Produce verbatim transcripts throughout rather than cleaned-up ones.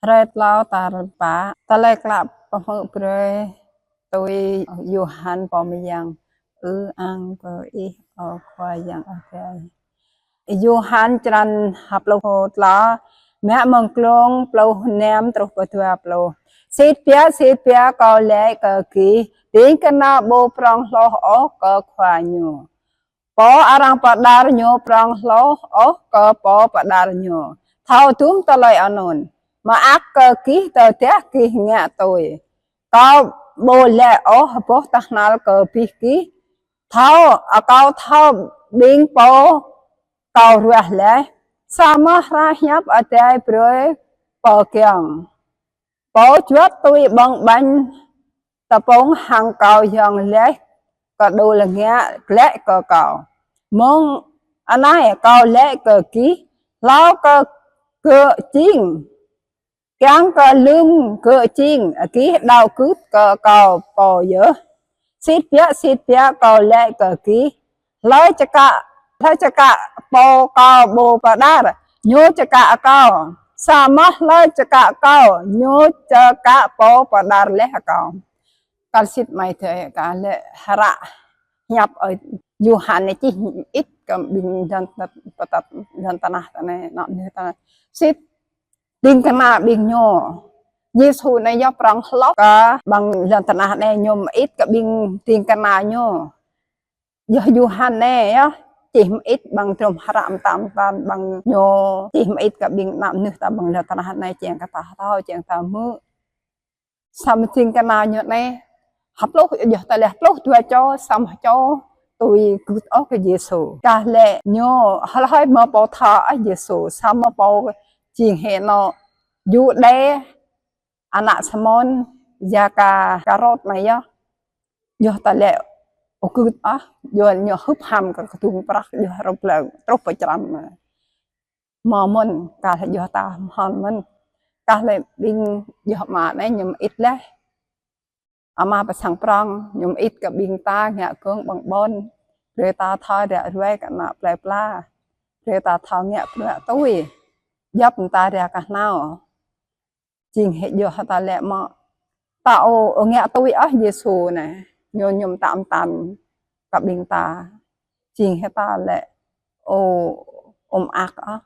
Hrơi tlâo tal pă, tơlơi klă pơhmư̆ brơi tui Yôhan Pô Mơyang. Ư ang kơ Ih, ơ Khua Yang Adai. Yôhan črăn ha pluh tlâo, mă mơ̆ng klông pluh năm truh pơ dua pluh. Sĭt biă, sĭt biă, Kâo laĭ kơ gih, ding kơna ƀu prŏng hloh ôh kơ khua ñu, pô arăng pơđar ñu prŏng hloh ôh kơ pô pơđar ñu. Thâo dŭm tơlơi anŭn, mơak kơ gih tơdah gih ngă tui. Kâo ƀu laĭ ôh boh tơhnal kơ abih gih. Thâo, a, Kâo thâo ƀing pô Kâo ruah laih, samơ̆ hră hiăp Adai brơi pơgiŏng. Pô juăt tui ƀơ̆ng ƀañ tơpŭng hăng Kâo yŏng laih kơđul ngă glaĭ kơ Kâo. Mơ̆ng anai Kâo laĭ kơ gih, hlâo kơ gơ̆ jing, kiăng kơ lơ̆m gơ̆ jing, gih đaŏ gưt kơ Kâo pô yơh. Sĭt biă, sĭt biă, Kâo laĭ kơ gih, hlơi čơkă, hlơi čơkă pô Kâo ƀu pơđar, ñu čơkă Kâo. Samơ̆ hlơi čơkă Kâo, ñu čơkă pô pơđar laih Kâo. Kar sĭt mơ̆ tơ kah lĕ hră hiăp ơi Yôhan anai čih mơit kơ ƀing lŏn tơnah, lŏn tơnah anai, anŏ mơnuih ta anai. Sĭt ding kơna ƀing ñu. Yêsu anai yơh prŏng hloh kơ ƀing lŏn tơnah anai, ñu mơit kơ ƀing ding kơna ñu. Yơh Yôhan anai yơh čih mơit ƀing tơm hră mơtam mơtam ƀing ñu čih mơit kơ ƀing anŏ mơnuih ta ƀing lŏn tơnah anai, čiăng kơ ta thâo, čiăng ta hmư̆. Samơ̆ ding kơna ñu anai, ha pluh, yơh tơlơi pluh dua čô, samơ̆ čô tui gưt ôh kơ Yêsu. Kah lĕ ñu hlơi mơ̆ pô thâo ôh Yêsu, samơ̆ pô jing hĭ anŏ Yuđê, ană Simôn, Yaka-, Karôt anai yơh. Yơh tơlơi ƀu gưt ôh, yơh ñu hŭp ham kơ kơdŭng prăk, yơh hrup lăng truh pơ črăm. Mơ̆ mơ̆n, kah lĕ yơh ta mơ̆n mơ̆n. Kah lĕ ƀing yơh mă anai ñu mơit laih. Ama pơsăng prŏng, ñu mơit kơ ƀing ta ngă gơ̆ng ƀơ̆ng ƀôn. Brơi ta thâo ră ruai kơ ană plơi pla. Brơi ta thâo ngă bruă tui. Djŏp ta ră kơ hnâo. Jing hĭ yơh ta lĕ mơ̆ ta ƀu, ƀu ngă tui ôh Yêsu anai. Ñu mơtam mơtam kơ ƀing ta. Jing hĭ ta lĕ ƀu, ƀu mơak ôh.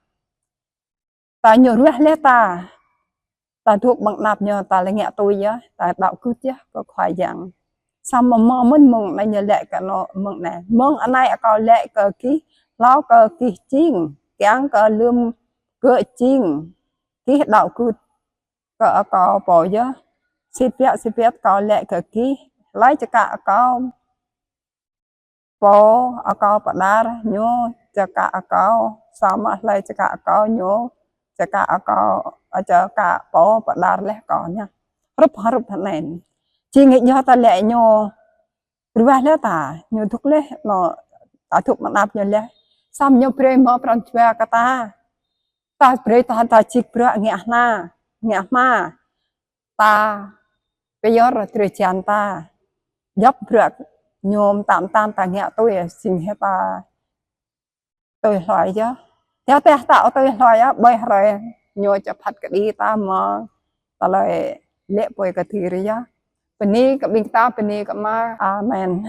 Ta ñu ruah laih ta. Ta dŏ ƀơi anăp ñu, ta lĕ ngă tui yơh, ta đaŏ gưt yơh kơ Khua Yang. Samơ̆ mơ̆ mơ̆n mơ̆ng anai ñu laĭ kơ anŏ mơ̆ng anai. Mơ̆ng anai Kâo laĭ kơ gih, hlâo kơ gih jing, kiăng kơ lơ̆m gơ̆ jing, gih đaŏ gưt kơ Kâo pô yơh. Sĭt biă, sĭt biă Kâo laĭ kơ gih, hlơi čơkă Kâo pô Kâo pơđar, ñu čơkă Kâo, samơ̆ hlơi čơkă Kâo, ñu čơkă Kâo, čơkă pô pơđar laih Kâo anai. Hrup, hrup anai. Jing hĭ yơh tơlơi ñu ruah laih ta, ñu dŏ laih, anŏ ta dŏ ƀơi anăp ñu laih. Samơ̆ ñu brơi mơ̆ pran jua kơ ta. Ta brơi ta, ta čih bruă ngă hna, ngă hma. Ta pơyơr drơi jăn ta. Djŏp bruă ñu mơtam mơtam ta ngă tui, jing hĭ ta tui hluai yơh. Yua dah ta ƀu tui hluai yơh, ƀơi hrơi ñu či phat kơđi ta mơ̆ tơlơi lĕ apui kơtir yơh. Bơni kơ ƀing ta, bơni kơ Ama. Amen.